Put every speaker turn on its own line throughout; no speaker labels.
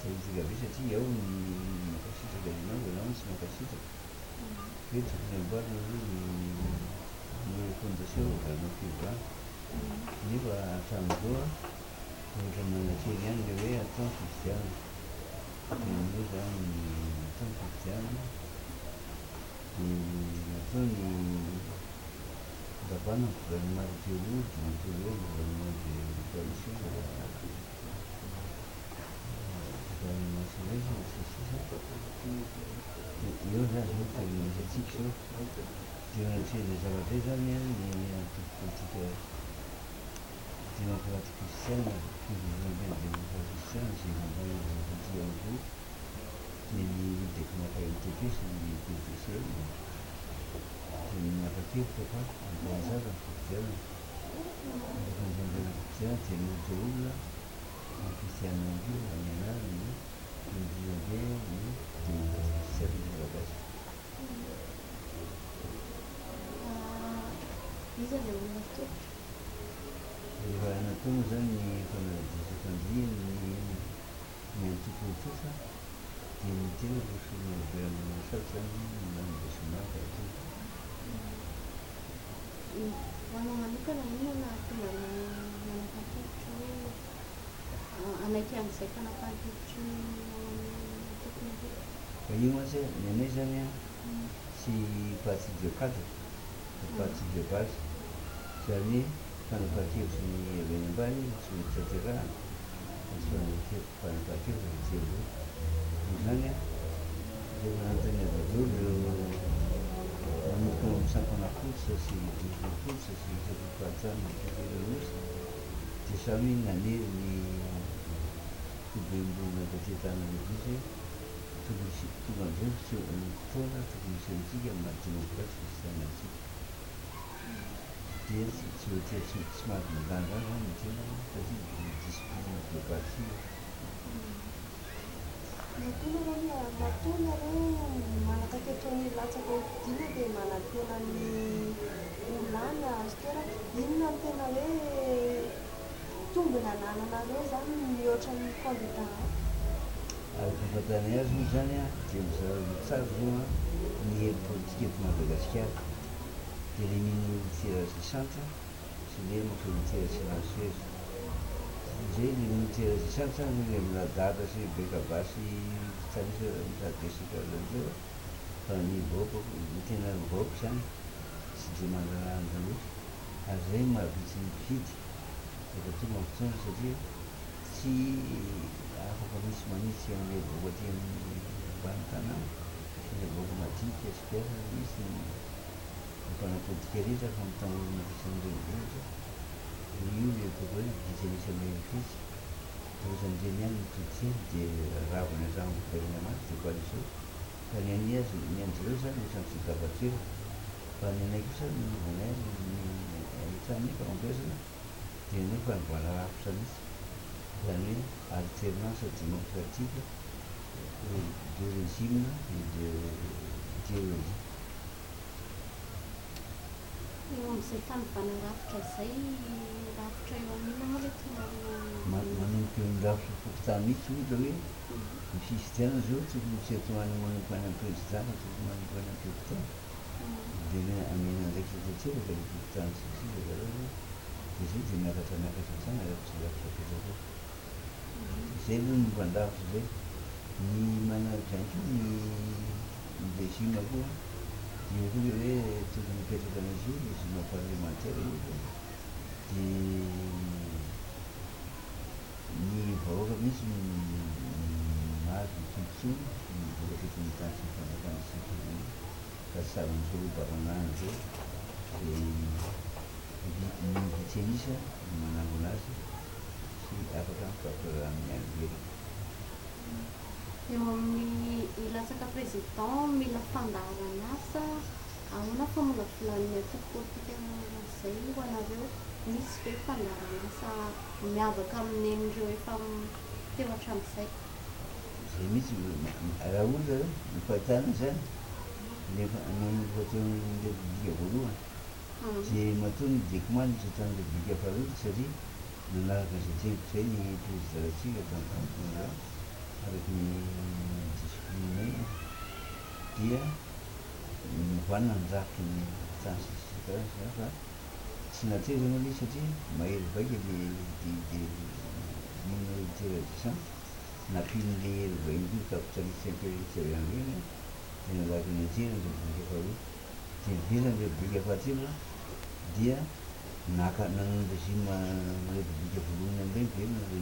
Tsy taditika be satria ao ny mankasitraka ny anao, ianao no tsy mankasitraka. Hoe tokony amboarina aloha ny ny fondation vao hanao fiovana. Nefa hatramin'izao ohatra manan-kery ihany ilay hoe atao ny fifidianana. Dia moa izany atao ny fifidianana dia atao ny ravana ny gouvernement de teo aloha dia matoa hoe gouvernement de coalition gouvernement sy ny sisa. Dia eo izany izao ny toerana misy antsika izao. Dia eo anatrehan'izay zavatra izay izany an, ny antoko politika demokraty kristiana, fivondronamben'ny demokraty kristiana izay ivondronan'ny mpanao politika roa, dia ny Udecmaf MTP sy ny PDCM, dia nanapa-kevitra fa hampanazava ny fifidianana. Rehefa nizanjana ny fifidianana dia hanolotra olona amin'ny fifidianana ihany koa amin'ny anarany Fivondronambe ny demokraty kristiana malagasy.
Iza ilay olona atolotra?
Rehefa natao moa izany ny fanaradia sy fandinihana ny ny antoko tsotra dia ny tenako sy ny Robert Andriamanasady izany no lany besinimaro atolotra.
Ho anao manokana inona no nahatonga anao nanapa-kevitra hoe hanaiky an'izay fanapahan-kevitry ny ao amin'ny antokonareo?
Fa io mantsy ny anay izany an, tsy parti de cadre fa parti de base. Izany hoe fanapahan-kevitry ny avy any ambany no tsy maintsy tanterahana fa tsy fanapahan-kevitra avy aty ambony. Noho izany an, rehefa nanontaniana daholo ireo manomboka eo amin'ny sampana fototra sy vondrona fototra sy isaky ny faritany mampitety ireo nosy dia samy nanery ny foibem-bolona taty Antananarivo mihitsy hoe Tokony hisy tonga amin'izay ny fotoana tokony hisy antsika amin'ny maha demokraty kristiana antsika. Dia tsy voatery tsy tsy mahazo mandany izany ny tena satria discipline de parti io.
Matoa nareo matoa nareo manakaketro ny hilatsaka ho fidiana dia manantena ny ho lany hahazo toerana. Inona no tena hoe tombony anananareo izany mihoatra ny kandida hafa?
Araka ny fahafantaranay azy moa izany dia mizara roa tsara izao ny hery politika eto Madagasikara, dia ilay minorité agissante sy ilay majorité silencieuse. Izay ilay minorité agissante izany izao ilay miladahatra sy be kabary sy mpitanisa misadresaka an'ireo fa ny vahoaka, ny tena vahoaka izany tsy dia manana an'izany loatra ary izay no mahavitsy ny mpifidy rehefa tonga ny fotoana satria Tsy afaka misy manitsy an'ilay vahoaka aty amin'ny ambany tanàna sy ilay vahoaka madinika sy mpiasa mihitsy ny mpanao politika rehetra fa mitangorona fotsiny amin'ny renivohitra. Io ilay ataoko hoe vitsy an'isa mahery fetsy. Dia ohatran'ireny ihany ny toditeny dia raviny hatramin'ny gouvernement de coalition. Fa ny an'i azy, ny an-dry zareo izany ohatran'ny fitadiavan-toerana. Fa ny anay kosa ny nanaovanay azy ny hatramin'ny fahombiazana dia ny hoe fanovana rafitra mihitsy, izany hoe alternance démocratique de régime et de idéologie.
Eo amin'izay fanovana rafitra izay, rafitra eo amin'ny inona moa ilay tianareo
Manomboka eo amin'ny rafitra fokontany mihitsy ohatra hoe ny fifidianana izao tokony tsy atao any manomboka any amin'ny président fa tokony manomboka any amin'ny fokontany. Dia amena andraikitra tanteraka ny fokontany sy ny sisa zareo aloha dia zay dia miakatra miakatra hatrany araka izay rafitra apetraka eo. Izay aloha ny mpandrafitra izay. Ny manaraka izany koa ny ny régime koa eo koa ilay hoe tokony hipetraka mihitsy io régime parlementaire io koa dia ny vahoaka mihitsy no mahazo ny tombontsoa ny vokatra eto amin'ny tany sy ny fanjakana sy ny firenena. Fa tsy zava-misy roa-bavanahana izay izay ny vitsy an'isa no manangona azy sy afaka mifampiraharaha amin'ny any ivelany.
Eo amin'ny hilatsaka président mila fandaharan'asa, ahoana famolavolan'ny antoko politika izay ho anareo? Misy ve fandaharan'asa miavaka amin'ny nen'ireo efa teo hatramin'izay?
Izay mihitsy raha ohatra ny fahitana izany nefa nanomboka teo amin'ny repoblika voalohany dia matoa ny Dekma niditra tamin'ny repoblika faharoa satria nanaraka izay teniko izay ny président Ratsiraka tamin'ny fanompoana izany. Araka ny discipline dia novana ny rafitry ny tany sy ny karazany fa tsy nateza moa ilay izy satria mahery vaika ilay minorité résistant nampian'ilay hery vahiny koa ny capitaliste impérialiste avy any ivelany dia nalaky nianjera ny repoblika faharoa dia niverina ny repoblika fahatelo dia naka nanao ny régime repoblika voalohany amin'izay niverina ny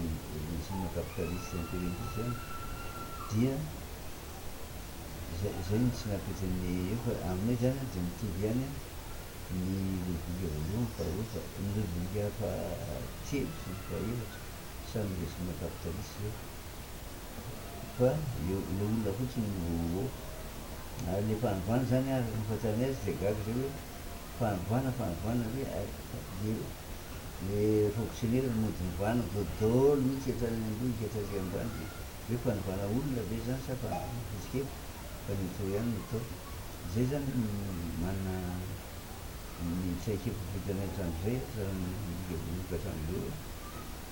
régime capitaliste impérialiste zany dia zay zay no tsy nampety ny eo fa aminay zany dia mitovy ihany ny repoblika voalohany faharoa fa ny repoblika fahatelo sy ny fahaefatra samy régime capitaliste zay fa le le olona fotsiny no vaovao. Ary le fanovana zany araka ny fahitanay azy dia gaga zay hoe fanovana fanovana hoe le le fonctionnaire mody novana daholo mihitsy hatrany ambony ka hatraty ambany dia hoe fanovana olona ve zany sa fanovana foto-kevitra fa ny atao ihany no atao. Zay zany manana ny traikefa vitanay hatramin'izay hatramin'ny repoblika voalohany ka hatramin'izao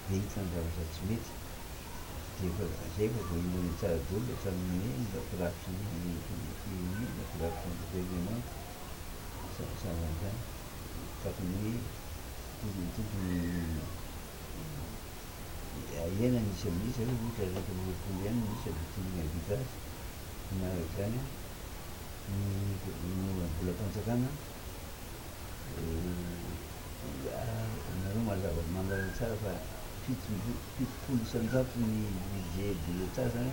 dia hita ny zavatra tsy mety. Dia efa zay efa voahinana tsara daholo hatramin'ny hoe lafirafitry ny firenena, lafirafitry ny gouvernement sahala amin'izany. Tahaka ny hoe tokony tokony ahena ny isan'ny isa hoe ohatra 21 ihany ny isa dia tokony hahavita azy. Manaraka izany ny momba ny volam-panjakana, nareo mazava mahalala tsara fa 70% ny budget de l'Etat zany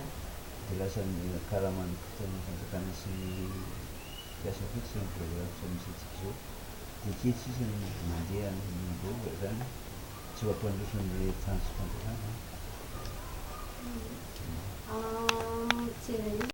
dia lasa ny karaman'ny mpitondra fanjakana sy ny mpiasa fotsiny amin'izao rafitra misy antsika izao. Dia kely sisa ny mandeha amin'ny vahoaka zany tsy mampandroso an'ilay tanjom-panjakana.